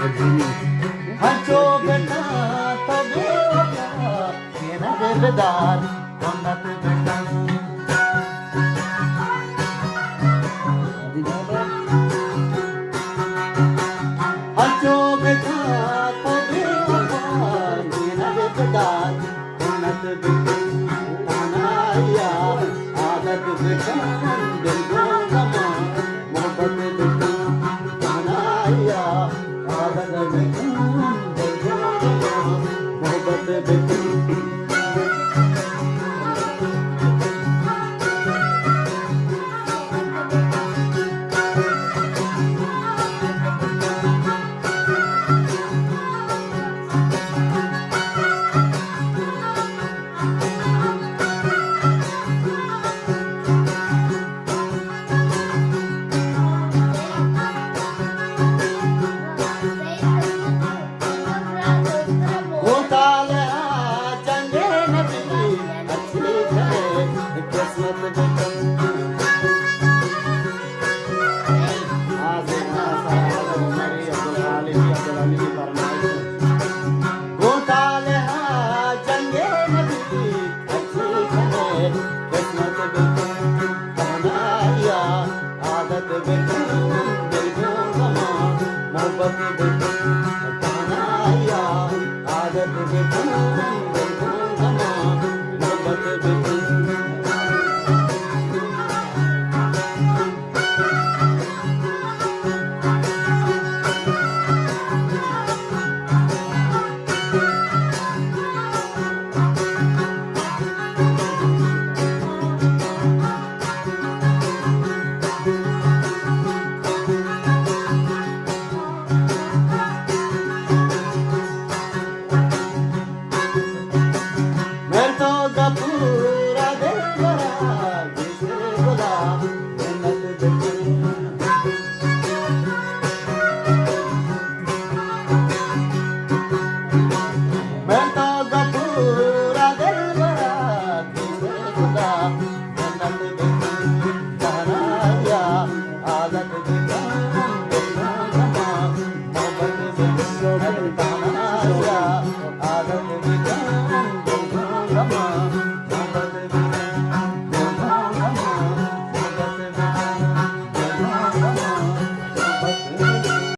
ہنچو بکن تو بے وفا، کہ نہ دلدار کنت بکن۔ ہنچو بکن تو بے وفا، کہ نہ دلدار کنت بکن۔ تنہائی ءَ عادت بکن، دل گوں غماں محبت بکن۔ تنہائی ءَ عادت بکن، دل گوں غماں محبت بکن۔ گوں طالع ءَ جنگے نبی، اچھی کنے قسمت بکن۔ حاضر ناصر، حاضر عمری، عبدالخالق، عبدالعلی کی فرمائش۔ گوں طالع ءَ جنگے نبی، اچھی کنے قسمت بکن۔ تنہائی ءَ عادت بکن، دل گوں غماں محبت بکن۔